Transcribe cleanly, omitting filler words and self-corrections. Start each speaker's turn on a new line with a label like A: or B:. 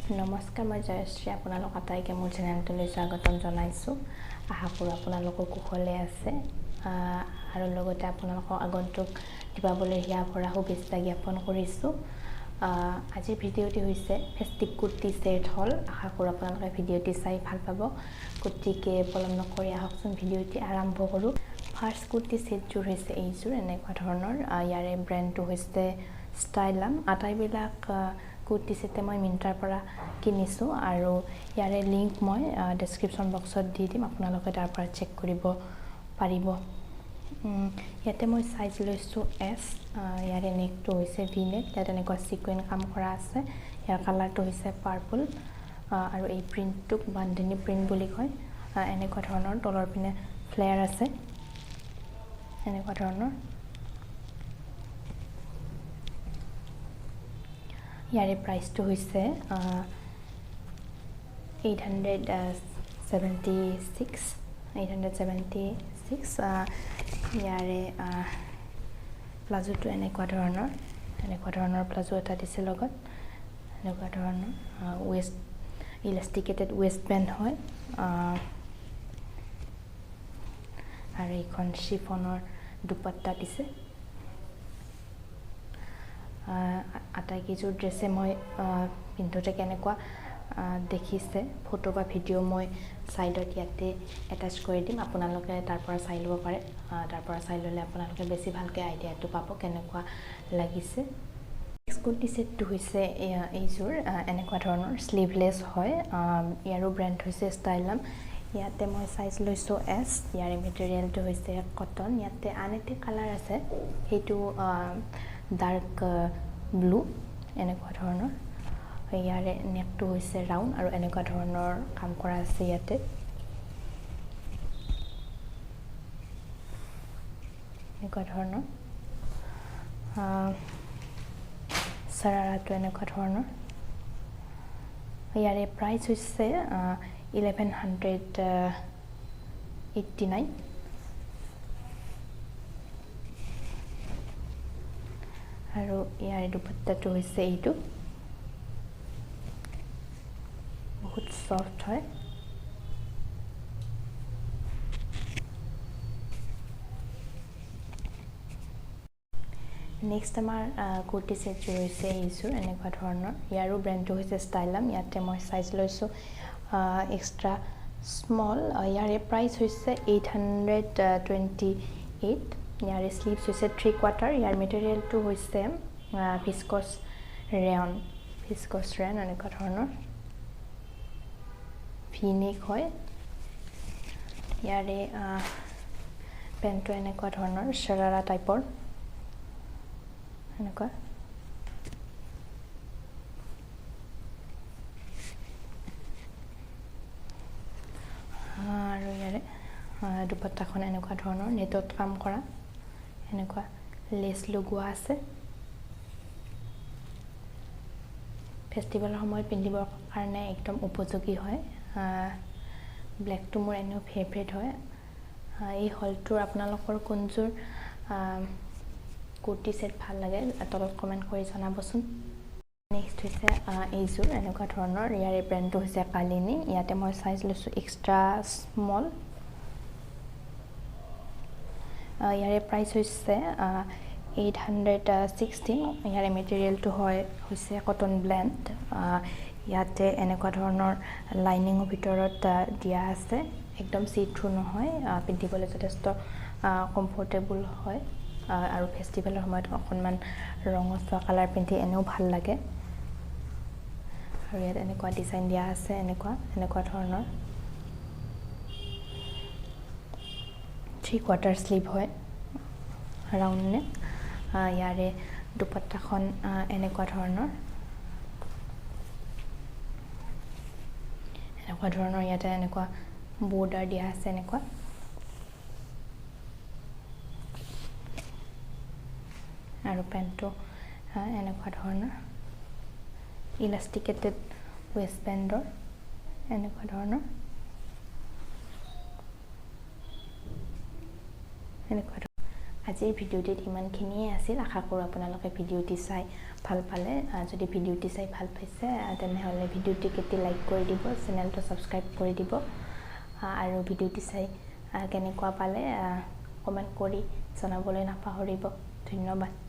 A: নমস্কাৰ, মই জয়শ্ৰী, আপোনালোক আটাইকে মোৰ চেনেলটোলৈ স্বাগতম জনাইছোঁ। আশা কৰোঁ আপোনালোকো কুশলে আছে আৰু লগতে আপোনালোকক আগন্তুক দীপাৱলীৰ হিয়া ভৰা শুভেচ্ছা জ্ঞাপন কৰিছোঁ। আজিৰ ভিডিঅ'টি হৈছে ফেষ্টিভ কুৰ্তি ছেট হ'ল। আশা কৰোঁ আপোনালোকে ভিডিঅ'টি চাই ভাল পাব। গতিকে পলম নকৰি আহকচোন ভিডিঅ'টি আৰম্ভ কৰোঁ। ফাৰ্ষ্ট কুৰ্তি ছেটযোৰ হৈছে এইযোৰ, এনেকুৱা ধৰণৰ। ইয়াৰে ব্ৰেণ্ডটো হৈছে ষ্টাইলাম। আটাইবিলাক কুৰ্তি ছেটে মই মিণ্ট্ৰাৰ পৰা কিনিছোঁ আৰু ইয়াৰে লিংক মই ডেছক্ৰিপশ্যন বক্সত দি দিম, আপোনালোকে তাৰ পৰা চেক কৰিব পাৰিব। ইয়াতে মই চাইজ লৈছোঁ এছ। ইয়াৰে নেকটো হৈছে ভি নেক, ইয়াত এনেকুৱা চিকুৱেন কাম কৰা আছে। ইয়াৰ কালাৰটো হৈছে পাৰ্পল আৰু এই প্ৰিণ্টটোক বান্ধিনী প্ৰিণ্ট বুলি কয়। এনেকুৱা ধৰণৰ তলৰ পিনে ফ্লেয়াৰ আছে, এনেকুৱা ধৰণৰ। ইয়াৰে প্ৰাইচটো হৈছে 876, 876। ইয়াৰে প্লাজোটো এনেকুৱা ধৰণৰ, এনেকুৱা ধৰণৰ প্লাজো এটা দিছে লগত, এনেকুৱা ধৰণৰ ৱেষ্ট ইলাষ্টিকেটেড ৱেষ্ট বেণ্ড হয়। আৰু এইখন চিফনৰ দুপাট্টা দিছে। আটাইকেইযোৰ ড্ৰেছে মই পিন্ধোতে কেনেকুৱা দেখিছে ফটো বা ভিডিঅ' মই ছাইডত ইয়াতে এটাচ কৰি দিম, আপোনালোকে তাৰ পৰা চাই ল'ব পাৰে। তাৰ পৰা চাই ল'লে আপোনালোকে বেছি ভালকৈ আইডিয়াটো পাব কেনেকুৱা লাগিছে। নেক্সট কুৰ্তি ছেটটো হৈছে এইযোৰ, এনেকুৱা ধৰণৰ শ্লিভলেছ হয়। ইয়াৰো ব্ৰেণ্ড হৈছে ষ্টাইলাম। ইয়াতে মই চাইজ লৈছোঁ এছ। ইয়াৰে মেটেৰিয়েলটো হৈছে কটন। ইয়াতে আন এটি কালাৰ আছে, সেইটো ডাৰ্ক ব্লু, এনেকুৱা ধৰণৰ। ইয়াৰে নেকটো হৈছে ৰাউণ্ড আৰু এনেকুৱা ধৰণৰ কাম কৰা আছে ইয়াতে, এনেকুৱা ধৰণৰ। চাৰাৰাটো এনেকুৱা ধৰণৰ। ইয়াৰে প্ৰাইচ হৈছে 1189। আৰু ইয়াৰে দুপাট্টাটো হৈছে এইটো, বহুত চফ্ট হয়। নেক্সট আমাৰ কুৰ্তি ছেটযোৰ হৈছে এইযোৰ, এনেকুৱা ধৰণৰ। ইয়াৰো ব্ৰেণ্ডটো হৈছে ষ্টাইলাম। ইয়াতে মই চাইজ লৈছোঁ এক্সট্ৰা স্মল। ইয়াৰে প্ৰাইচ হৈছে 828। ইয়াৰে শ্লিভছ হৈছে 3/4। ইয়াৰ মেটেৰিয়েলটো হৈছে ভিস্কছ ৰেয়ন, ভিস্কছ ৰেয়ন, এনেকুৱা ধৰণৰ ভি নেক হয়। ইয়াৰে পেণ্টটো এনেকুৱা ধৰণৰ চাৰাৰা টাইপৰ, এনেকুৱা। আৰু ইয়াৰে দুপাট্টাখন এনেকুৱা ধৰণৰ নেটত কাম কৰা, এনেকুৱা লেচ লগোৱা আছে। ফেষ্টিভেলৰ সময়ত পিন্ধিবৰ কাৰণে একদম উপযোগী হয়। ব্লেকটো মোৰ এনেও ফেভৰেট হয়। এই হলটোৰ আপোনালোকৰ কোনযোৰ কুৰ্তি ছেট ভাল লাগে তলত কমেণ্ট কৰি জনাবচোন। নেক্সট হৈছে এইযোৰ, এনেকুৱা ধৰণৰ। ইয়াৰে ব্ৰেণ্ডটো হৈছে কালিনী। ইয়াতে মই চাইজ লৈছোঁ এক্সট্ৰা স্মল। ইয়াৰে প্ৰাইচ হৈছে 816। ইয়াৰে মেটেৰিয়েলটো হৈছে কটন ব্লেণ্ড। ইয়াতে এনেকুৱা ধৰণৰ লাইনিঙৰ ভিতৰত দিয়া আছে, একদম চি থ্ৰু নহয়, পিন্ধিবলৈ যথেষ্ট কমফৰ্টেবল হয়। আৰু ফেষ্টিভেলৰ সময়ত অকণমান ৰঙচুৱা কালাৰ পিন্ধি এনেও ভাল লাগে। আৰু ইয়াত এনেকুৱা ডিজাইন দিয়া আছে, এনেকুৱা এনেকুৱা ধৰণৰ। 3/4 শ্লিভ হয়, ৰাউণ্ড নেক। ইয়াৰে দুপাট্টাখন এনেকুৱা ধৰণৰ, এনেকুৱা ধৰণৰ। ইয়াতে এনেকুৱা বৰ্ডাৰ দিয়া আছে, এনেকুৱা। আৰু পেণ্টটো এনেকুৱা ধৰণৰ ইলাষ্টিকেটেড ৱেষ্ট বেণ্ডৰ, এনেকুৱা ধৰণৰ, এনেকুৱা। আজিৰ ভিডিঅ'টিত ইমানখিনিয়ে আছিল। আশা কৰোঁ আপোনালোকে ভিডিঅ'টি চাই ভাল পালে। যদি ভিডিঅ'টি চাই ভাল পাইছে, তেনেহ'লে ভিডিঅ'টিক এটি লাইক কৰি দিব, চেনেলটো ছাবস্ক্ৰাইব কৰি দিব আৰু ভিডিঅ'টি চাই কেনেকুৱা পালে কমেণ্ট কৰি জনাবলৈ নাপাহৰিব। ধন্যবাদ।